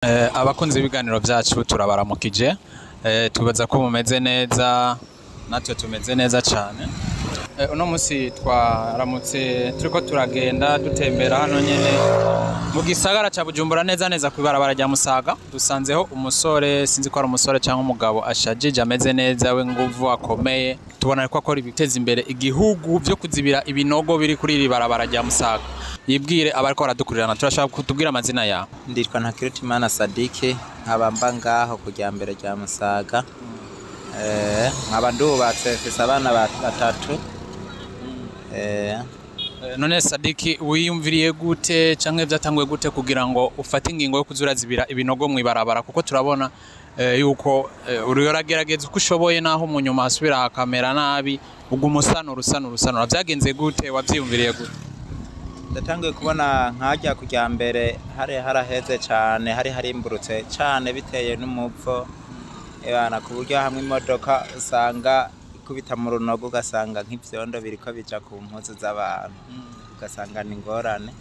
Abakunzi b'ibiganiro byacu, turabaramukije. Tubaza ko mumeze neza, natwe tumeze neza cyane. Uno munsi twaramutse turiko turagenda dutembera hano nyene mu gisagara ca Bujumbura, neza neza kw'ibarabara rya Musaga. Dusanzeho umusore, sinzi ko ari umusore cyangwa umugabo, ashajije, ameze neza, w'inguvu, akomeye. Tubona ko akora ibiteza imbere igihugu byo kuzibira ibinogo biri kuri iri barabara rya Musaga. Yibwire abariko baradukurirana. Turashaka kutubwira amazina yawe. Nditwa Ntakirutimana Sadiki, nkaba mba ngaho ku mbere rya Musaga. Nkaba ndubatse, mfise abana batatu. None Sadiki, wiyumviriye gute canke vyatanguye gute kugira ngo ufate ingingo yo kuza urazibira ibinogo mw'ibarabara? Kuko turabona yuko uri uragerageza uko ushoboye, naho mu nyuma hasubira hakamera nabi, uguma usanura, usanura, usanura. Vyagenze gute? Wavyiyumviriye gute? Ndatanguye kubona nkajya kujya mbere hari haraheze cane, hari harimburutse cane biteye n'umuvo ebana, ku buryo hamwe imodoka usanga ikubita mu runogo, ugasanga nk'ivyondo biriko bija ku mpuzu z'abantu, ugasanga ni ingorane.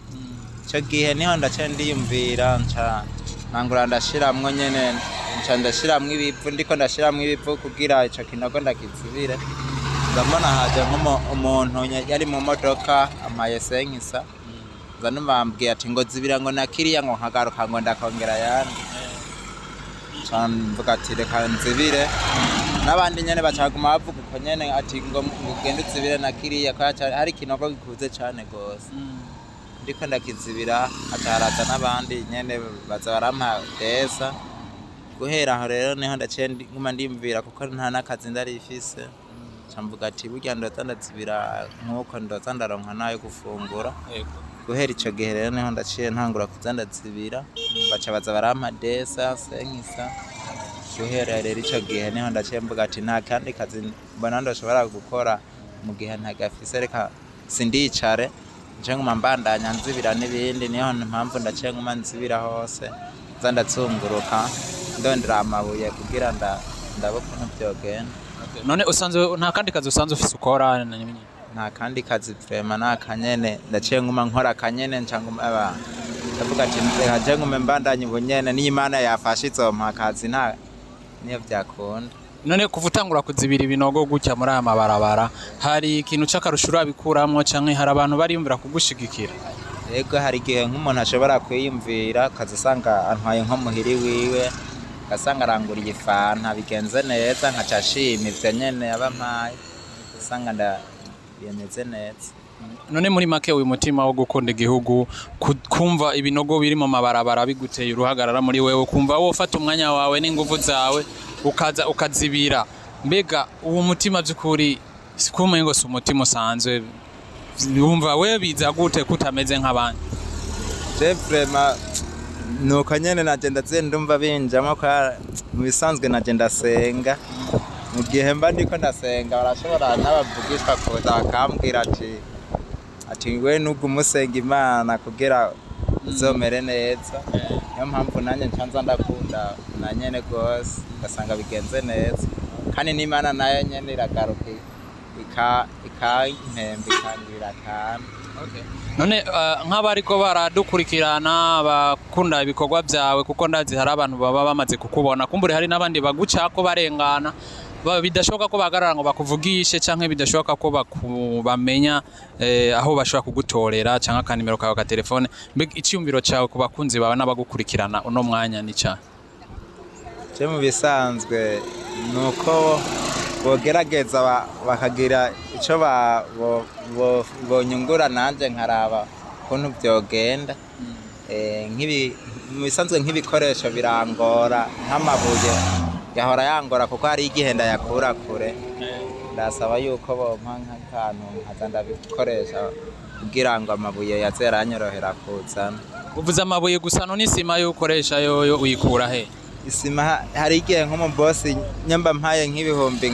Ico gihe niho ndaciye ndiyumvira, nca nangura ndashiramwo nyene, nca ndashiramwo ibivu, ndiko ndashiramwo ibivu kugira ico kinogo ndakizibire. Ndabona haje umuntu yari mu modoka, ampaye senkisa, nza numva ati ngo zibira ngo nakiriya, ngo nkagaruka ngo ndakongera ayandi. Nca mvuga ati reka nzibire. N'abandi nyene bacaguma bavuga uko nyene, ati ngo ugende uzibire na kiriya, ko hari ikinogo gikuze cane gose. Ndiko ndakizibira, haca haraza n'abandi nyene baza barampa desa. Guhera aho rero niho ndaciye nguma ndiyumvira, kuko nta n'akazi ndarifise. Nca mvuga ati burya ndoza ndazibira nk'uko ndoza ndaronka n'ayo gufungura. Guhera ico gihe rero niho ndaciye ntangura kuza ndazibira, baca baza barampa desa, senkisa. Guhera rero ico gihe niho ndaciye mvuga ati nta kandi kazi mbona ndoshobora gukora mu gihe ntagafise, reka sindicare, nce nguma mbandanya nzibira n'ibindi. Niho mpamvu ndaciye nguma nzibira hose, nza ndazunguruka ndondera amabuye kugira ndabe ukuntu vyogenda. None usanzwe nta kandi kazi usanzwe ufise ukora? Nta kandi kazi vraiment, ni akanyene ndaciye nguma nkora akanyene. Nca nguma aba ndavuga ati reka nje ngume mbandanya ubunyene, niyo Imana yafashe izompa akazi, nta niyo vyakunda. None kuva utangura kuzibira ibinogo gutya muri aya mabarabara, hari ikintu c'akarusho urabikuramwo, canke hari abantu bariyumvira kugushigikira? Yego, hari igihe nk'umuntu ashobora kwiyumvira, ukaza usanga antwaye nko muhiri wiwe, ugasanga aranguriye ifanta, bigenze neza, nkaca ashima ivyo nyene aba ampaye, usanga bimeze neza. None muri make, uyu mutima wo gukunda igihugu, kumva ibinogo biri mu mabarabara biguteye uruhagarara muri wewe, kumva wofata umwanya wawe n'inguvu zawe ukaza ukazibira, mbega uwo mutima by'ukuri sikumengo si umutima usanzwe? Wumva we biza gute kutameze nk'abandi? Je vraiment nuko nyene naje ndaze ndumva binjamo, ko mu bisanzwe naje ndasenga. Mu gihe mba ndiko ndasenga, barashobora n'abavugishwa kuza bakambwira ati we nuguma usenga Imana kugira uzomere neza. Niyo mpamvu nanjye nca nza ndakunda na nyene gose, ugasanga bigenze neza, kandi n'Imana nayo nyene iragaruka ikampemba, ikangirira akantu. None nk'abariko baradukurikirana bakunda ibikorwa byawe, kuko ndazi hari abantu baba bamaze kukubona, kumbure hari n'abandi bagucako barengana, bidashoboka ko bahagarara ngo bakuvugishe, canke bidashoboka ko bamenya aho bashobora kugutorera canke akanimero kawe ka telefone, mbega iciyumviro cawe ku bakunzi bawe n'abagukurikirana uno mwanya ni ca? Je mu bisanzwe nuko bogerageza bakagira ico bonyungura, nanje nkaraba ukuntu vyogenda. Mu bisanzwe nk'ibikoresho birangora, nk'amabuye yahora yangora kuko hari igihe ndayakura kure. Ndasaba yuko bompa nk'akantu nkaza ndabikoresha kugira ngo amabuye yaze yaranyorohera kuzana. Uvuze amabuye gusa, none isima yo ukoresha yoyo uyikura he? Isima hari igihe nk'umubosi nyamba mpaye nk'ibihumbi,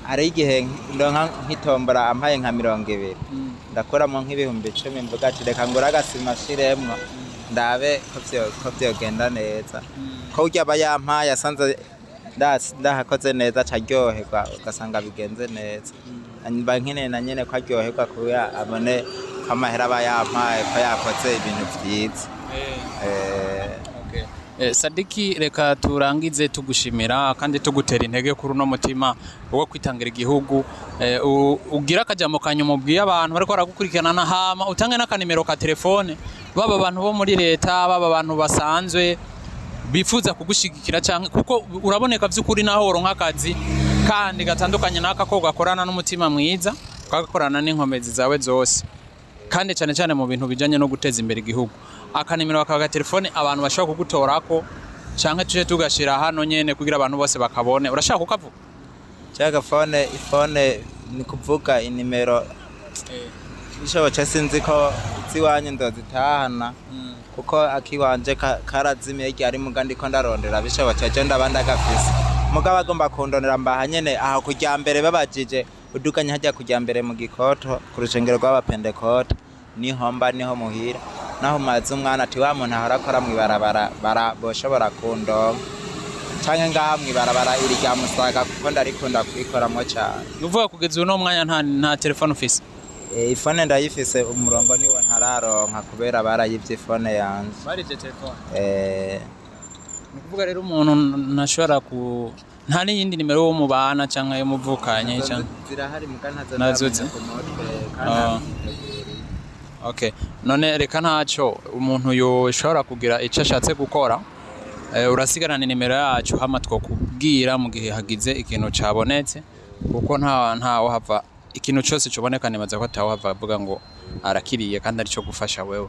hari igihe ndonka nk'itombora ampaye nka 20, ndakuramo nk'ibihumbi 10, mvuga ati reka ngure agasima shiremwo, ndabe ko vyogenda neza, ko urya aba yampaye asanze ndahakoze neza aca aryoherwa, ugasanga bigenze neza. Mba nkeneye na nyene ko aryoherwa kubera abone ko amahera aba yampaye ko yakoze ibintu vyiza. Sadiki, reka turangize tugushimira kandi tugutera intege kuri uno mutima wo kwitangira igihugu. Ugira akajambo kanyuma ubwiye abantu bariko baragukurikirana, hama utange n'akanimero ka telefone, baba abantu bo muri leta, baba abantu basanzwe bifuza kugushigikira, canke kuko uraboneka vy'ukuri naho woronka akazi kandi gatandukanye n'aka ko gakorana n'umutima mwiza, kagakorana n'inkomezi zawe zose, kandi cyane cyane mu bintu bijanye no guteza imbere igihugu. Akanimero kawe ka telefone abantu bashobora kugutorako, canke tuje tugashira hano nyene kugira abantu bose bakabone. Urashaka kukavuga? Cyangwa phone, ifone ni kuvuga inimero bishobotse, sinzi ko iziwanyu ndozitahana kuko akiwanje karazimiye igihe ari muga ndiko ndarondera. Bishobotse ejo ndaba ndagafise, mugabo agomba kundondera mbaha nyene aho kujya mbere, babajije uduganye hajya kujya mbere mu Gikoto ku rushengero rw'Abapentekote, niho mba, niho muhira. Naho maze umwana ati wa muntu ahora akora mw'ibarabara bara boshobora kundonka, canke ngaha mw'ibarabara iri rya Musaga, kuko ndarikunda kurikoramwo cane. Ni uvuga kugeza uno mwanya nta telefone ufise? Ifone ndayifise, umurongo niwo ntararonka kubera barayivye ifone yanje. Barivye telefone? Eh. Ni ukuvuga rero umuntu ntashobora ku nta n'iyindi nimero wo mubana canke yo muvukanye canke? Zirahari muga ntazo Nazo ndamenya ku mutwe kandi ntaziteguriye. Okay, none reka ntaco, umuntu yoshobora kugira ico ashatse gukora, urasigarana nimero yacu, hama twokubwira mu gihe hagize ikintu cabonetse, kuko ntawo hava ikintu cose coboneka, nibaza ko atawo hava avuga ngo arakiriye kandi arico gufasha wewe.